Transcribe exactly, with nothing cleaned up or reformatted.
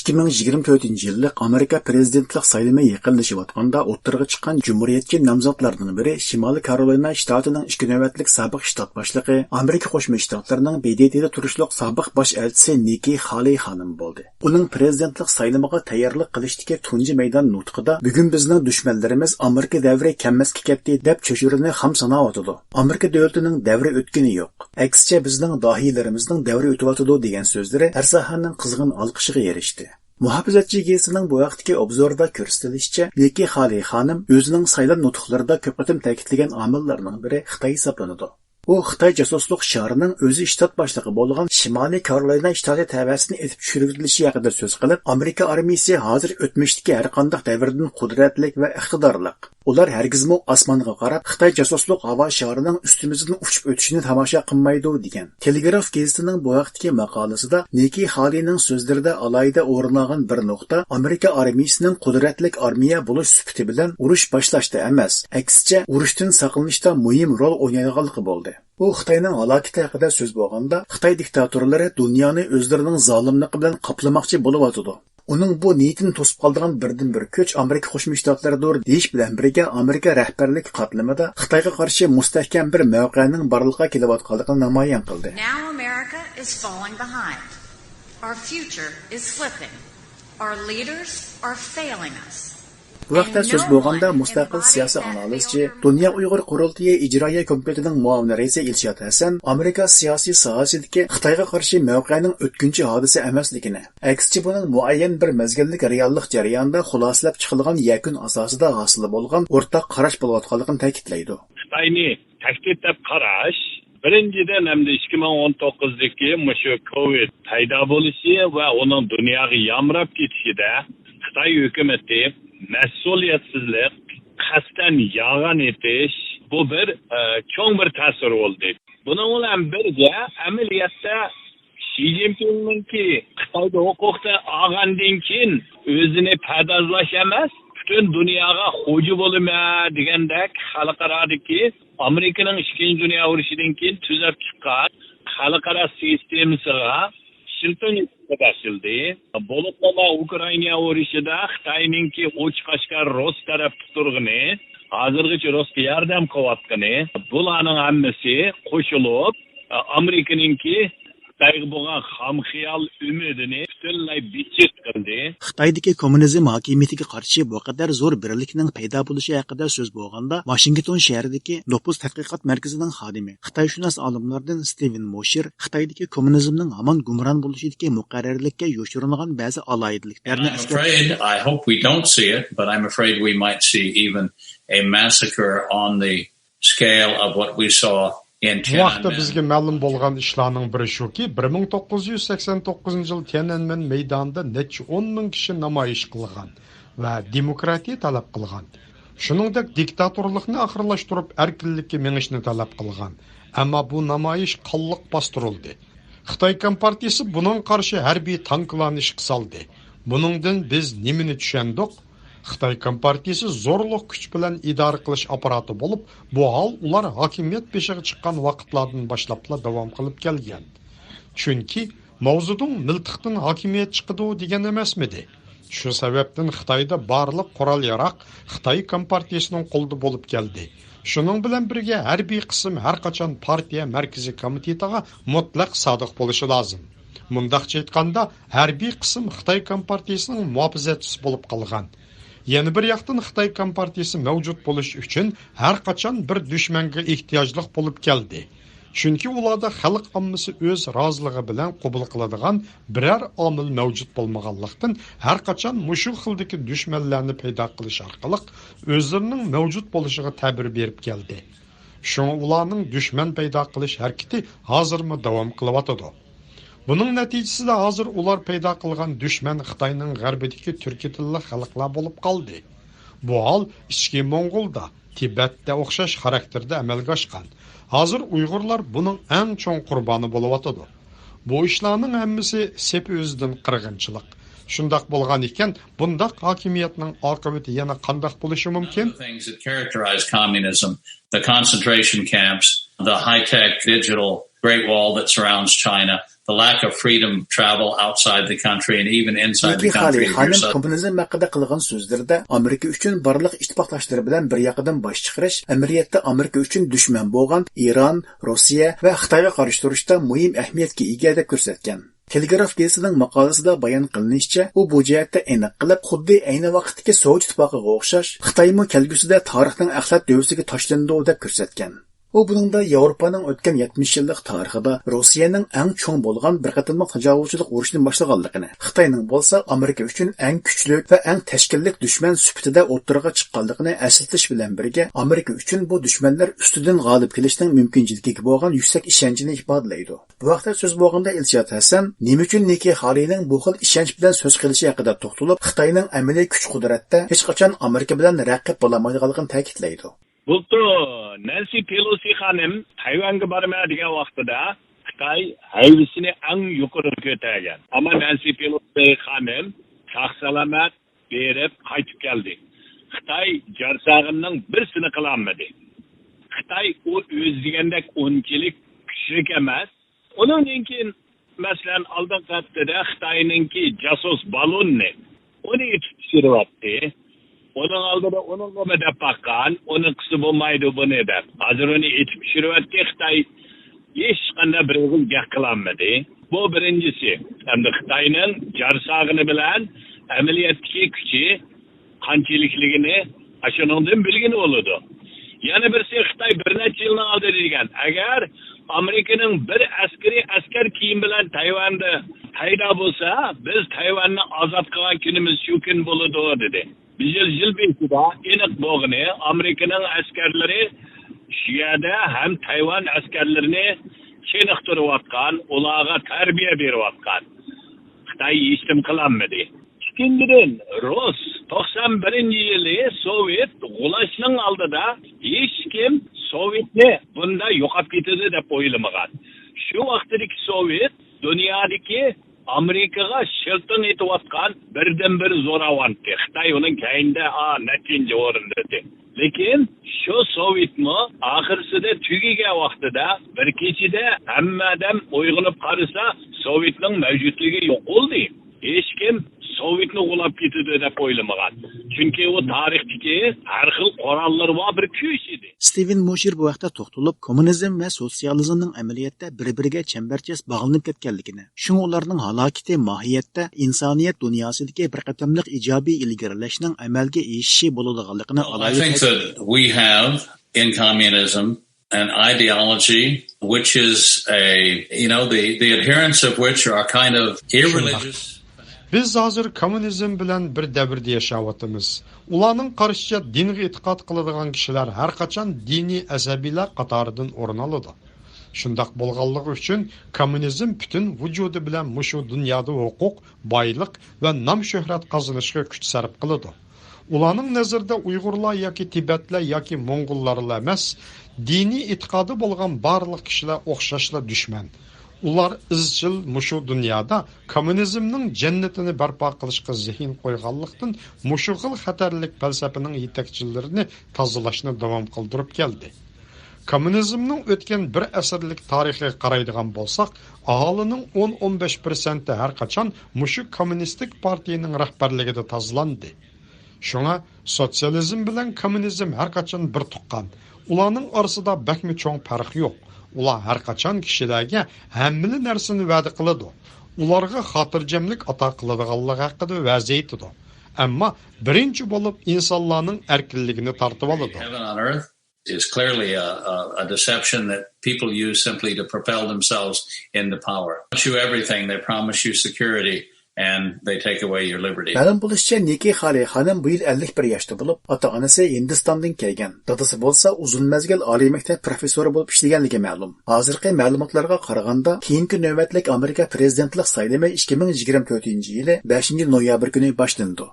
ئىككى مىڭ يىگىرمە تۆتىنچى يىللىق ئامېرىكا پىرېزىدېنتلىق سايلىمى يېقىنلىشىۋاتقاندا ئوتتۇرىغا چىققان جۇمھۇرىيەتچى نامزاتلارنىڭ بىرى شىمالىي كارولىنا شتاتىنىڭ ئىككى نۆۋەتلىك سابىق شتات باشلىقى، ئامېرىكا قوشما شتاتلىرىنىڭ ب د ت دا تۇرۇشلۇق سابىق باش ئەلچىسى نىككى خالېي خانىم بولدى. ئۇنىڭ پىرېزىدېنتلىق سايلىمىغا تەييارلىق قىلىشتىكى تۇنجى مەيدان نۇتقىدا، بۈگۈن بىزنىڭ دۈشمەنلىرىمىز ئامېرىكا دەۋرى كەممەسكە كەتتى، دەپ چۆچۈرىنى خام ساناۋاتىدۇ. ئامېرىكا دۆلىتىنىڭ دەۋرى ئۆتكىنى يوق. ئەكسىچە، بىزنىڭ داھىيلىرىمىزنىڭ دەۋرى ئۆتۈۋاتىدۇ، دېگەن سۆزلىرى ھەر ساھەنىڭ قىزغىن ئالقىشىغا ئېرىشتى. مۇھاپىزەتچى گېزىتىنىڭ بۇ ھەقتىكى ئوبزورىدا كۆرسىتىلىشىچە، نىككى خالېي خانىم ئۆزىنىڭ سايلام نۇتۇقلىرىدا كۆپ قېتىم تەكىتلىگەن ئامىللارنىڭ بىرى خىتاي ھېسابلىنىدۇ. ئۇ خىتاي جاسۇسلۇق شارىنىڭ ئۆزى شتات باشلىقى بولغان شىمالىي كارولاينا شتاتى تەۋەسىدىن ئېتىپ چۈشۈرۈۋېتىلىشى ھەققىدە سۆز قىلىپ، ئامېرىكا ئارمىيىسى ھازىر ئۆتمۈشتىكى ھەرقانداق دەۋردىن قۇدرەتلىك ۋە ئىقتىدارلىق. ئۇلار ھەرگىزمۇ ئاسمانغا قاراپ خىتاي جاسۇسلۇق ھاۋا شارىنىڭ ئۈستىمىزدىن ئۇچۇپ ئۆتۈشىنى تاماشا قىلمايدۇ، دېگەن. تېلېگراف گېزىتىنىڭ بۇ ھەقتىكى ماقالىسىدا نىككى خالېينىڭ سۆزلىرىدە ئالاھىدە ئورۇن ئالغان بىر نۇقتا ئامېرىكا ئارمىيىسىنىڭ قۇدرەتلىك ئارمىيە بولۇش سۈپىتى بىلەن ئۇرۇش باشلاشتا ئەمەس، ئەكسىچە، ئۇرۇشتىن ساقلىنىشتا مۇھىم رول ئوينايدىغانلىقى بولدى. ئۇ خىتاينىڭ ھالاكىتى ھەققىدە سۆز بولغاندا، خىتاي دىكتاتورلىرى دۇنيانى ئۆزلىرىنىڭ زالىملىقى بىلەن قاپلىماقچى بولۇۋاتىدۇ. ئۇنىڭ بۇ نىيىتىنى توسۇپ قالىدىغان بىردىنبىر كۈچ ئامېرىكا قوشما شتاتلىرىدۇر، دېيىش بىلەن بىرگە، ئامېرىكا رەھبەرلىك قاتلىمىدا خىتايغا قارشى مۇستەھكەم بىر مەۋقەنىڭ بارلىققا كېلىۋاتقانلىقىنى نامايان قىلدى. Now America is falling behind. Our future is slipping. Our leaders are failing us. بۇ ھەقتە سۆز بولغاندا، مۇستەقىل سىياسىي ئانالىزچى، دۇنيا ئۇيغۇر قۇرۇلتىيى ئىجرائىيە كومىتېتىنىڭ مۇئاۋىن رەئىسى ئىلشات ھەسەن ئامېرىكا سىياسىي ساھەسىدىكى خىتايغا قارشى مەۋقەنىڭ ئۆتكۈنچى ھادىسە ئەمەسلىكىنى، ئەكسىچە، بۇنىڭ مۇئەييەن بىر مەزگىللىك رېئاللىق جەريانىدا خۇلاسىلەپ چىقىلغان يەكۈن ئاساسىدا ھاسىل بولغان ئورتاق قاراش بولۇۋاتقانلىقىنى تەكىتلەيدۇ. خىتاينى تەھدىت دەپ قاراش، بىرىنچىدىن، ئەمدى ئىككى مىڭ ئون توققۇزدىكى مۇشۇ كوۋىد پەيدا بولۇشى ۋە ئۇنىڭ دۇنياغا يامراپ كېتىشىدە خىتاي ھۆكۈمىتى مەسئۇلىيەتسىزلىك، قەستەن يالغان ئېيتىش، بۇ بىر، ئە، چوڭ بىر تەسىر بولدى. بۇنىڭ بىلەن بىرگە، ئەمەلىيەتتە شى جىنپىڭنىڭكى خىتايدا ھوقۇقنى ئالغاندىن كېيىن ئۆزىنى پەردازلاش ئەمەس، پۈتۈن دۇنياغا خوجا بولىمەن دېگەندەك خەلقئارادىكى ئامېرىكىنىڭ ئىككىنچى دۇنيا ئۇرۇشىدىن كېيىن تۈزەپ چىققان خەلقئارا سىستېمىسىغا شىلتىڭ باشلىدى. بولۇپمۇ ئۇكرائىنا ئۇرۇشىدا خىتاينىڭكى ئوچۇق ئاشكارا رۇس تەرەپتە تۇرغىنى، ھازىرغىچە رۇسقا ياردەم قىلىۋاتقىنى، بۇلارنىڭ ھەممىسى قوشۇلۇپ، ئامېرىكىنىڭكى خىتايغا بولغان خام خىيال ئۈمىدىنى پۈتۈنلەي بىچىت قىلدى. خىتايدىكى كوممۇنىزم ھاكىمىيىتىگە قارشى بۇ قەدەر زور بىرلىكنىڭ پەيدا بولۇشى ھەققىدە سۆز بولغاندا، ۋاشىنگتون شەھىرىدىكى نوپۇس تەتقىقات مەركىزىنىڭ خادىمى، خىتايشۇناس ئالىملاردىن ستىۋېن موشېر خىتايدىكى كوممۇنىزمنىڭ ھامان گۇمران بولۇشىدىكى مۇقەررەرلىككە يوشۇرۇنغان بەزى ئالاھىدىلىكلەرنى I'm ئەسكەرتتى. Afraid, I hope we don't see it, but I'm afraid we might see even a massacre on the scale of what we saw in بۇ ھەقتە Tiananmen. بىزگە مەلۇم بولغان ئىشلارنىڭ بىرى شۇكى، بىر مىڭ توققۇز يۈز سەكسەن توققۇزىنچى يىل تيەنئەنمېن مەيدانىدا نەچچە ئون مىڭ كىشى نامايىش قىلغان ۋە دېموكراتىيە تەلەپ قىلغان. شۇنىڭدەك دىكتاتورلۇقنى ئاخىرلاشتۇرۇپ، ئەركىنلىككە مېڭىشنى تەلەپ قىلغان. ئەمما بۇ نامايىش قانلىق باستۇرۇلدى. خىتاي كومپارتىيىسى بۇنىڭغا قارشى ھەربىي تانكىلارنى ئىشقا سالدى. بۇنىڭدىن بىز نېمىنى چۈشەندۇق؟ خىتاي كومپارتىيىسى زورلۇق كۈچ بىلەن ئىدارە قىلىش ئاپپاراتى بولۇپ، بۇ ھال ئۇلار ھاكىمىيەت بېشىغا چىققان ۋاقىتلاردىن باشلاپلا داۋام قىلىپ كەلگەن. چۈنكى ماۋزېدۇڭ مىلتىقتىن ھاكىمىيەت چىقىدۇ دېگەن ئەمەسمىدى؟ شۇ سەۋەبتىن خىتايدا بارلىق قورال-ياراغ خىتاي كومپارتىيىسىنىڭ قولىدا بولۇپ كەلدى. شۇنىڭ بىلەن بىرگە، ھەربىي قىسىم ھەرقاچان پارتىيە مەركىزىي كومىتېتىغا مۇتلەق سادىق بولۇشى لازىم. مۇنداقچە ئېيتقاندا، ھەربىي قىسىم خىتاي كومپارتىيىسىنىڭ مۇھاپىزەتچىسى بولۇپ قالغان. يەنە بىر ياقتىن، خىتاي كومپارتىيىسى مەۋجۇت بولۇش ئۈچۈن ھەرقاچان بىر دۈشمەنگە ئېھتىياجلىق بولۇپ كەلدى. چۈنكى ئۇلاردا خەلق ئاممىسى ئۆز رازىلىقى بىلەن قوبۇل قىلىدىغان بىرەر ئامىل مەۋجۇت بولمىغانلىقتىن، ھەرقاچان مۇشۇ خىلدىكى دۈشمەنلەرنى پەيدا قىلىش ئارقىلىق ئۆزلىرىنىڭ مەۋجۇت بولۇشىغا تەبىر بېرىپ كەلدى. شۇڭا ئۇلارنىڭ دۈشمەن پەيدا قىلىش ھەرىكىتى ھازىرمۇ داۋام قىلىۋاتىدۇ. بۇنىڭ نەتىجىسىدە ھازىر ئۇلار پەيدا قىلغان دۈشمەن خىتاينىڭ غەربىدىكى تۈركىي تىللىق خەلقلەر بولۇپ قالدى. بۇ ھال ئىچكى موڭغۇلدا، تىبەتتە ئوخشاش خاراكتېردا ئەمەلگە ئاشقان. ھازىر ئۇيغۇرلار بۇنىڭ ئەڭ چوڭ قۇربانى بولۇۋاتىدۇ. بۇ ئىشلارنىڭ ھەممىسى سېپى ئۆزىدىن قىرغىنچىلىق. شۇنداق بولغان ئىكەن، بۇنداق ھاكىمىيەتنىڭ ئاقىۋىتى يەنە قانداق بولۇشى مۇمكىن؟ One of the things that characterized communism, the concentration camps, the high-tech digital Great Wall that surrounds China, the lack of freedom of travel outside the country and even inside the نىكى خالى country. خانىم كوممۇنىزم ھەققىدە قىلغان سۆزلىرىدە ئامېرىكا ئۈچۈن بارلىق ئىتتىپاقداشلىرى بىلەن بىر ياقىدىن باش چىقىرىش ئەمەلىيەتتە ئامېرىكا ئۈچۈن دۈشمەن بولغان ئىران، روسىيە ۋە خىتايغا قارشى تۇرۇشتا مۇھىم ئەھمىيەتكە ئىگە دەپ كۆرسەتكەن. تېلېگراف گېزىتىنىڭ ماقالىسىدا بايان قىلىنىشىچە، ئۇ بۇ جەھەتتە ئېنىق قىلىپ، خۇددى ئەينى ۋاقىتتىكى سوۋېت ئىتتىپاقىغا ئوخشاش، خىتايمۇ كەلگۈسىدە تارىخنىڭ ئەخلەت دۆۋىسىگە تاشلىنىدۇ، دەپ كۆرسەتكەن. ئۇ بۇنىڭدا ياۋروپانىڭ ئۆتكەن يەتمىش يىللىق تارىخىدا روسىيەنىڭ ئەڭ چوڭ بولغان بىر قېتىملىق تاجاۋۇزچىلىق ئۇرۇشىنى باشلىغانلىقىنى، خىتاينىڭ بولسا ئامېرىكا ئۈچۈن ئەڭ كۈچلۈك ۋە ئەڭ تەشكىللىك دۈشمەن سۈپىتىدە ئوتتۇرىغا چىققانلىقىنى ئەسلىتىش بىلەن بىرگە، ئامېرىكا ئۈچۈن بۇ دۈشمەنلەر ئۈستىدىن غالىب كېلىشنىڭ مۇمكىنچىلىكىگە بولغان يۈكسەك ئىشەنچىنى ئىپادىلەيدۇ. بۇ ھەقتە سۆز بولغاندا، ئىلشات ھەسەن نېمە ئۈچۈن نىكى خالىنىڭ بۇ خىل ئىشەنچ بىلەن سۆز قىلىشى ھەققىدە توختىلىپ، خىتاينىڭ ئەمەلىي كۈچ-قۇدرەتتە ھېچقاچان ئامېرىكا بىلەن رەقىب بولالمايدىغانلىقىنى تەكىتلەيدۇ. بۇلتۇر نەنسى پېلوسى خانىم تەيۋەنگە بارىمەن دېگەن ۋاقتىدا خىتاي ھەيۋىسىنى ئەڭ يۇقىرىغا كۆتەرگەن. ئەمما نەنسى پېلوسى خانىم ساق-سالامەت بېرىپ قايتىپ كەلدى. خىتاي جارساغىنىنىڭ بىرسىنى قىلالمىدى. خىتاي ئۇ ئۆزى دېگەندەك ئۇنچىلىك كۈچلۈك ئەمەس. ئۇنىڭدىن كېيىن، مەسىلەن، ئالدىنقى ھەپتىدە خىتاينىڭكى جاسۇس بالوننى، ئۇنى ئېتىپ چۈشۈرۈۋەتتى. ئۇنىڭ ئالدىدا ئۇنىڭغىمۇ دەپ باققان، ئۇنىڭقىسى بولمايدۇ بۇنى دەپ. ھازىر ئۇنى ئېتىپ چۈشۈرۈۋەتتى خىتاي. ھېچقانداق بىر ئېغىز گەپ قىلالمىدى. بۇ بىرىنچىسى. ئەمدى خىتاينىڭ جارساغىنى بىلەن ئەمەلىيەتتىكى كۈچى قانچىلىكلىكىنى ئاشۇنىڭدىن بىلگىلى بولىدۇ. يەنە بىرسى، خىتاي بىر نەچچە يىلنىڭ ئالدىدا دېگەن، ئەگەر ئامېرىكىنىڭ بىر ئەسكىرى ئەسكەر كىيىم بىلەن تەيۋەندە پەيدا بولسا، بىز تەيۋەننى ئازاد قىلغان كۈنىمىز شۇ كۈن بولىدۇ، دېدى. بىر يىل، يىل بېشىدا ئېنىق بولغىنى، ئامېرىكىنىڭ ئەسكەرلىرى شۇ يەردە ھەم تەيۋەن ئەسكەرلىرىنى چېنىقتۇرۇۋاتقان، ئۇلارغا تەربىيە بېرىۋاتقان. خىتاي ھېچنېمە قىلالمىدى. ئىككىنچىدىن، رۇس توقسان بىرىنچى يىلى سوۋېت غۇلاشنىڭ ئالدىدا ھېچكىم سوۋېتنى بۇنداق يوقاپ كېتىدۇ دەپ ئويلىمىغان. شۇ ۋاقتىدىكى سوۋېت دۇنيادىكى ئامېرىكىغا شىلتىڭ ئېتىۋاتقان بىردىنبىر زوراۋانتى. خىتاي ئۇنىڭ كەينىدە، ئا، نەچچىنچى ئورۇندىدى. لېكىن شۇ سوۋېتمۇ ئاخىرسىدا تۈگىگەن ۋاقتىدا بىر كېچىدە ھەممە ئادەم ئويغىنىپ قارىسا، سوۋېتنىڭ مەۋجۇتلۇقى يوق بولدى. ھېچكىم سوۋېتنى غۇلاپ كېتىدۇ دەپ ئويلىمىغان. چۈنكى ئۇ تارىختىكى ھەر خىل قوراللىرى بار بىر كۈچ ئىدى. ستىۋېن مۇشېر بۇ ھەقتە توختىلىپ، كوممۇنىزم ۋە سوتسىيالىزمنىڭ ئەمەلىيەتتە بىر-بىرىگە چەمبەرچاس باغلىنىپ كەتكەنلىكىنى، شۇڭا ئۇلارنىڭ ھالاكىتى ماھىيەتتە ئىنسانىيەت دۇنياسىدىكى بىر قېتىملىق ئىجابىي ئىلگىرىلەشنىڭ ئەمەلگە ئېشىشى بولىدىغانلىقىنى، I ئالاھىدە think تەكىتلىدى. That we have in communism an ideology which is a, you know, the, the adherents of which are kind of irreligious. بىز ھازىر كوممۇنىزم بىلەن بىر دەۋردە ياشاۋاتىمىز. ئۇلارنىڭ قارىشىچە، دىنغا ئېتىقاد قىلىدىغان كىشىلەر ھەرقاچان دىنىي ئەسەبىيلەر قاتارىدىن ئورۇن ئالىدۇ. شۇنداق بولغانلىقى ئۈچۈن، كوممۇنىزم پۈتۈن ۋۇجۇدى بىلەن مۇشۇ دۇنيادا ھوقۇق، بايلىق ۋە نام-شۆھرەت قازىنىشقا كۈچ سەرپ قىلىدۇ. ئۇلارنىڭ نەزىرىدە ئۇيغۇرلار ياكى تىبەتلەر ياكى موڭغۇللارلا ئەمەس، دىنىي ئېتىقادى بولغان بارلىق كىشىلەر ئوخشاشلا دۈشمەن. ئۇلار ئىزچىل مۇشۇ دۇنيادا كوممۇنىزمنىڭ جەننىتىنى بەرپا قىلىشقا زېھىن قويغانلىقتىن، مۇشۇ خىل خەتەرلىك پەلسەپىنىڭ يېتەكچىلىرىنى تازىلاشنى داۋام قىلدۇرۇپ كەلدى. كوممۇنىزمنىڭ ئۆتكەن بىر ئەسىرلىك تارىخىغا قارايدىغان بولساق، ئاھالىنىڭ ئون، ئون بەش پىرسەنتى ھەرقاچان مۇشۇ كوممۇنىستىك پارتىيىنىڭ رەھبەرلىكىدە تازىلاندى. شۇڭا سوتسىيالىزم بىلەن كوممۇنىزم ھەرقاچان بىر تۇغقان. ئۇلارنىڭ ئارىسىدا بەكمۇ چوڭ پەرق يوق. ئۇلار ھەرقاچان كىشىلەرگە ھەممىلا نەرسىنى ۋەدە قىلىدۇ. ئۇلارغا خاتىرجەملىك ئاتا قىلىدىغانلىقى ھەققىدە ۋەز ئېيتىدۇ. ئەمما بىرىنچى بولۇپ ئىنسانلارنىڭ ئەركىنلىكىنى تارتىۋالىدۇ. Heaven on earth is clearly a, a, a deception that people use simply to propel themselves into power. They promise you everything, they promise you security, and they take away your liberty. مەلۇم بولۇشىچە، نىكى خالى خانىم بۇ يىل ئەللىك بىر ياشتا بولۇپ، ئاتا-ئانىسى ھىندىستاندىن كەلگەن. دادىسى بولسا ئۇزۇن مەزگىل ئالىي مەكتەپ پروفېسسورى بولۇپ ئىشلىگەنلىكى مەلۇم. ھازىرقى مەلۇماتلارغا قارىغاندا، كېيىنكى نۆۋەتلىك ئامېرىكا پىرېزىدېنتلىق سايلىمى ئىككى مىڭ يىگىرمە تۆتىنچى يىلى بەشىنچى نويابىر كۈنى باشلىنىدۇ.